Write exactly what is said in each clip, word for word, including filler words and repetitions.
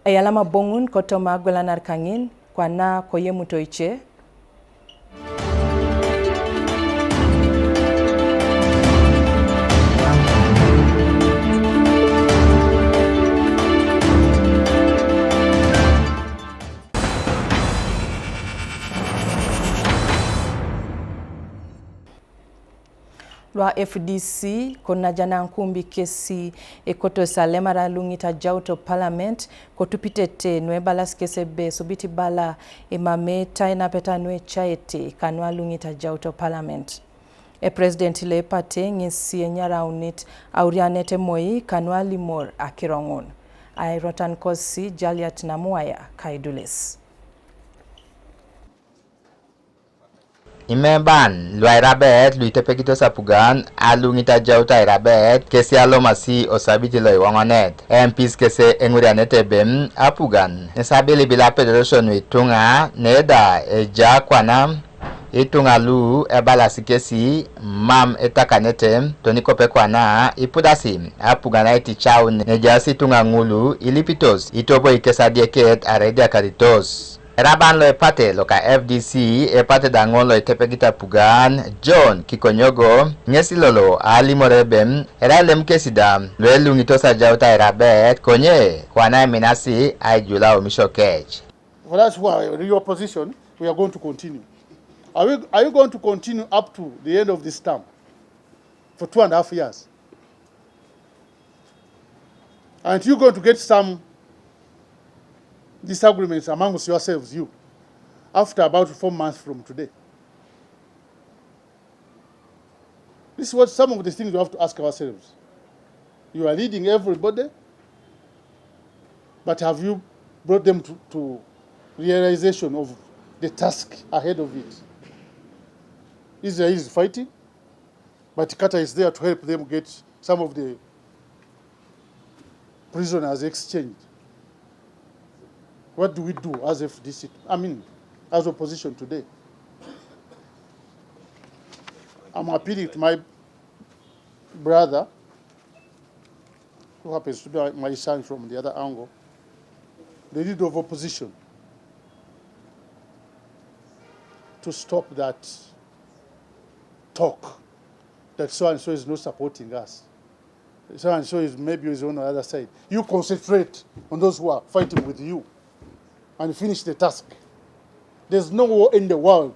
Eyalama boŋun kotoma agwelanar kaŋin, kwana koyemut oice. Lwa F D C, ko Najjanankumbi kesi ekotos alemar aluŋit ajaut o parliament, kotupitete nuebalas kes ebe esubit bala emamei tainapeta nuecaete kanu aluŋit ajaut o parliament. Epresident loepate ŋesi enyaraunit aurianet moi kanu alimor akiro ŋun. Airotan kosi Jaliat Namuwaya kaidules. Imeban luairabet luitepekitos apugan aluŋit ajaut airabet kesi alomasi osabiti loiwoŋonet. M Ps kese eŋurianet ebe apugan esabilibil apedorosio nuituŋa neda eja kwana ituŋa lu ebalasi kesi mam etakanete tonikope kwana ipudasi apugan aiticaun nejaas ituŋa ŋulu ilipitos itoboi kes adieket arai diakaritos. Eraban loepate loka F D C epate da ŋol loitepegit apugan John Kikonyogo ŋesi lolo alimor ebe erai lem kesi da lueluŋitos ajaut airabet konye kwana eminasi aijula omisho kec. For us who are in the opposition, we are going to continue. Are we, are you going to continue up to the end of this term? For two and a half years? Aren't you going to get some disagreements amongst yourselves, you, after about four months from today? This is what some of the things we have to ask ourselves. You are leading everybody, but have you brought them to, to realization of the task ahead of it? Israel is fighting, but Qatar is there to help them get some of the prisoners exchanged. What do we do as F D C, I mean, as opposition today? I'm appealing to my brother, who happens to be my son from the other angle, the leader of opposition, to stop that talk that so and so is not supporting us. So and so is maybe is on the other side. You concentrate on those who are fighting with you and finish the task. There's no war in the world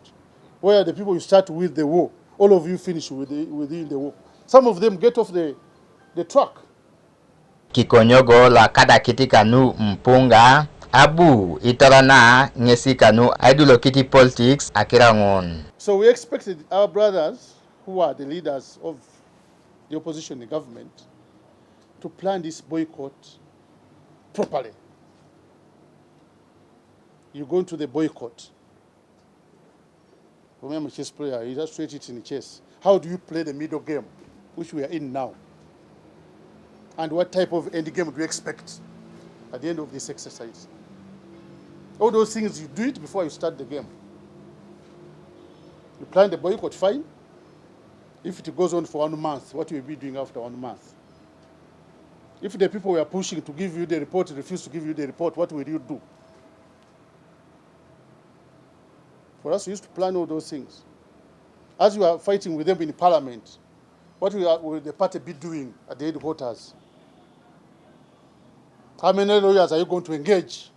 where the people you start with the war, all of you finish with the, within the war. Some of them get off the, the truck. Kikonyogo la kadakiti kanu mpuŋa abu itorana ŋesi kanu aidulokiti politics akiro ŋun. So we expected our brothers who are the leaders of the opposition in government to plan this boycott properly. You go into the boycott. Remember chess player, you just treat it in chess. How do you play the middle game, which we are in now? And what type of end game do you expect at the end of this exercise? All those things, you do it before you start the game. You plan the boycott, fine. If it goes on for one month, what will you be doing after one month? If the people we are pushing to give you the report refuse to give you the report, what will you do? For us, we used to plan all those things. As you are fighting with them in parliament, what will, will the party be doing at the headquarters? How many lawyers are you going to engage?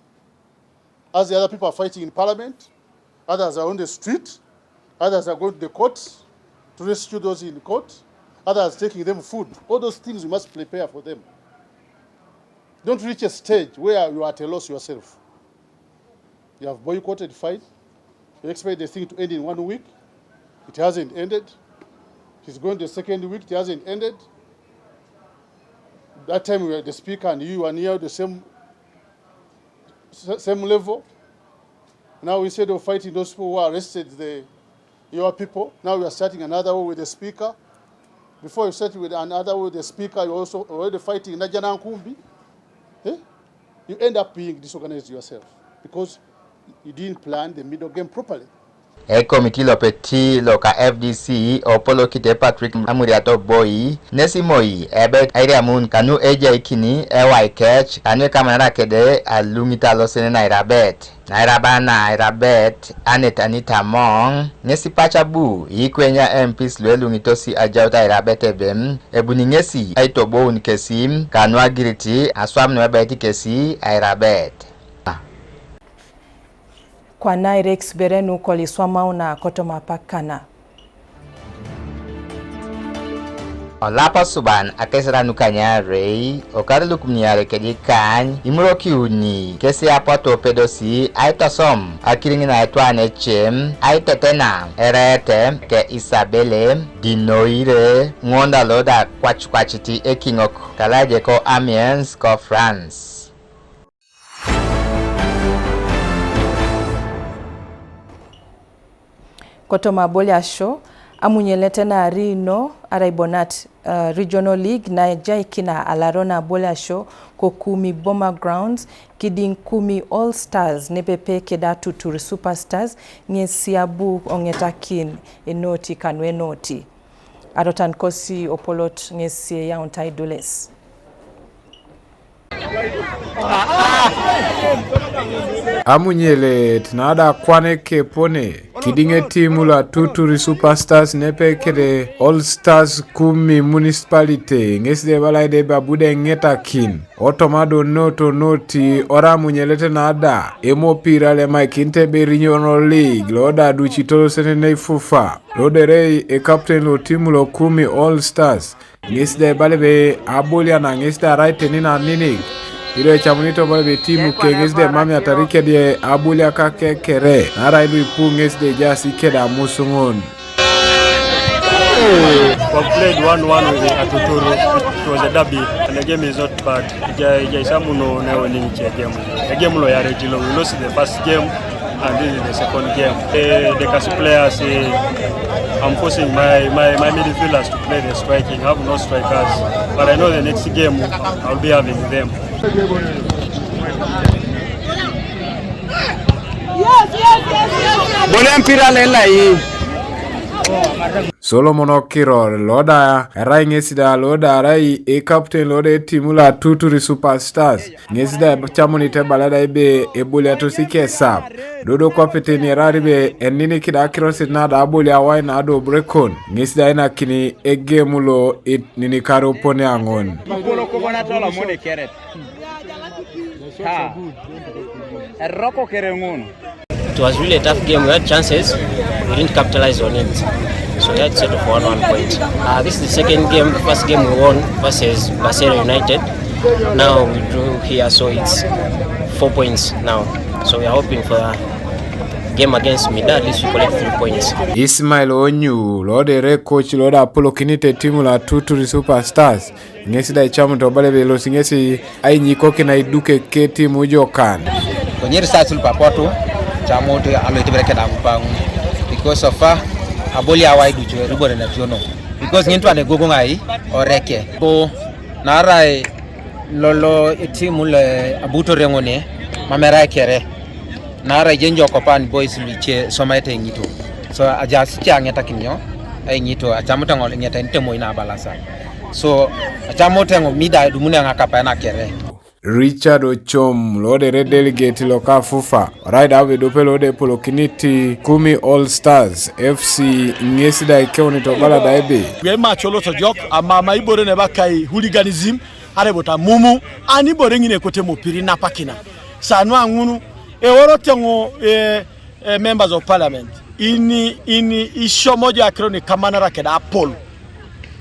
As the other people are fighting in parliament, others are on the street, others are going to the courts to rescue those in court, others taking them food. All those things, we must prepare for them. Don't reach a stage where you are at a loss yourself. You have boycotted, fine. You expect the thing to end in one week. It hasn't ended. It's going the second week, it hasn't ended. That time we were the speaker and you were near the same, s-, same level. Now, instead of fighting those people who arrested the, your people, now you are starting another war with the speaker. Before you start with another war with the speaker, you're also already fighting Najjanankumbi. Eh? You end up being disorganized yourself because you didn't plan the middle game properly. Ekomiti lopeti loka F D C opolokite Patrick Amuriat Oboi nesi moi ebe airiamun kanu ejaikini ewai kec kanu ekamanara kede aluŋit alosenen airabet. Nairaba na airabet Annet Anita Among ŋesi pac abu ikwenya M Ps lueluŋitosi ajaut airabet ebe ebuni ŋesi aitoboun kesi kanu agirit aswam nuebeit kesi airabet. Kwana irek isubere nu kol iswamauna kotoma apak kana. Olap osuban akesera nukanyarei okar lukumuniare kejikany imurokiuni kesi apotu opedosi aitosom akiriŋ na etwan ecem aitetena ereete ke Isabele Dinoire ŋonda loda kwacukwaciti ekiŋok kalaje ko Amiens ko France. Kotoma aboliasio amunyelet naarino arai bonat uh, Regional League na ejaikina alaro na aboliasio ko Kumi Boma Grounds kidiŋ Kumi All Stars nepepe keda Tuturi Superstars ŋesi abu oŋetakin enoti kanu enoti. Arotan kosi Opolot ŋesi eyauntai Dules. Amunyelet nada kwane kepone kidiŋ etimu la Tuturi Superstars nepe kede All Stars Kumi Municipality ŋes de balai de babu de ŋetakin otoma do noto noti ora amunyelet nada emopira lemaikinit ebe Regional League loda ducito losenenei FUFA loderei ekapten lotimu lo Kumi All Stars. Ŋes de ibala ebe aboliana ŋes de arai teni naninik ido ecamunito ibala ebe timu ke ŋes de mamiatari kedie aboliaka kekere naarai luipu ŋes de ejaas keda amusuŋun. We played one one with the Atuturu. It was a derby, and the game is not bad. Ija ija isamuno na winning che game. The game lo ya retilo. We lost the first game, and this is the second game. The, the Kasi players, eh, I'm forcing my, my, my midfielders to play the striking. I have no strikers, but I know the next game I'll be having them. Bole mpira lela hii. Solomon Okiror loda erai ŋesi da loda erai ekapten loda etimu la Tuturi Superstars. Ŋesi da ecamunit ebala da ebe eboliatos ikesap. Dodo kwapeteni erari be eninik da akirosit na da aboli awai na do brekon. Ŋesi da inakini egemu lo ininikar opone aŋon. Eroko kere ŋun. It was really a tough game. We had chances, we didn't capitalize on it. So we had to settle for one, one point. Uh, this is the second game. The first game we won versus Basera United. Now we drew here, so it's four points now. So we are hoping for a game against Mida, at least we collect three points. Ismail Onyu, lodere coach, loda apolokinite timu la Tuturi Superstars. Ŋesi da icamut obala ebe elosi ŋesi ainyikokin aiduke ketimu jokan. Konye research lu papotu, camut aloitibere keda amupaŋu. Because of, uh, aboli awai ducu eribore nationo. Because ŋin twan egogoŋ ai oreke. Bo naarai lolo etimu le abutore ŋone, mam erai kere. Naarai ijo nyokopan boys luice somaete eŋito. So ajaas ice aŋetakinio eŋito, acamut eŋol ŋeta nitemoi nabalasa. So acamut eŋol mida edumuni eŋakapae nakere. Richard Ochom, lodere delegate loka FUFA, orai da abedope lode epolokinit Kumi All Stars F C, ŋes da ikeunit obala da ebe. Bwe match olotojok, ama ama ibore nebakai hooliganism, arebot amumu, ani ibore ŋine ekote mopiri napakina. Sanu aŋunu, eorote ŋo, eh, eh, members of parliament, ini, ini isiomo jo akiro nikamanara keda apol.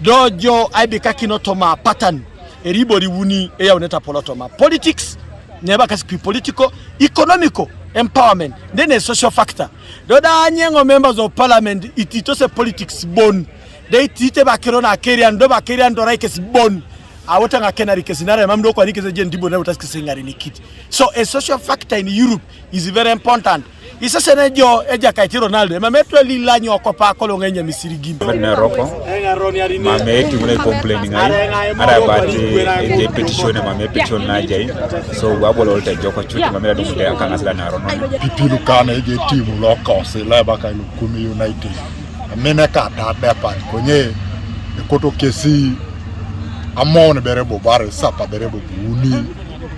Do jo aibikakin otoma apatan, eribori uni eyaunete apol otoma politics, nebakasi kwi political, economical empowerment, then a social factor. Do da anyeŋo members of parliament ititose politics bon, de itite bakiro na kerian, do bakerian dorai kesi bon. Awota ŋa kenari kesi nara mam do kwani kesi jen dibo na utas kesi ngari nikit. So a social factor in Europe is very important. Isesen ejo Ejakait Ronaldo emam etwel ilany okopa akolong enyam isirigin. Mene roko mame etimu na complain ngai ada bat eje petition mame petition na jai. So wabolo te joko chuti mame da dum te akanga sila na rono. Pipilu kana eje timu lokos ileba kai Lukumi United. Mene kata depan konye ekoto kesi amon bere bo bare sapa bere bo buni.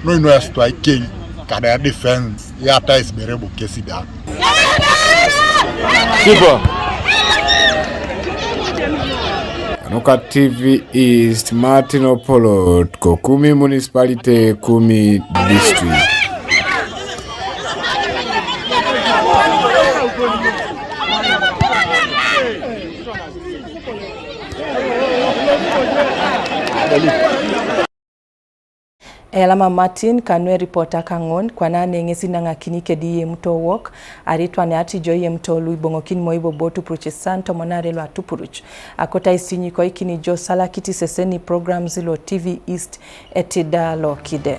No ino estu aiking kada defense ya tais bere bo kesi da. Sipo. Nuka T V East, Martin Opolot, Kokumi Municipality, Kumi District. Elama Martin kanu eripota kaŋon kwana neŋesi naŋakini kedi yemto wok aritwane atijo yemto lu iboŋokin moi bobo tupuruc isan tomonare lo atupuruc akota isinyiko ikini jo salakiti seseni programs lo T V East etida lo kide.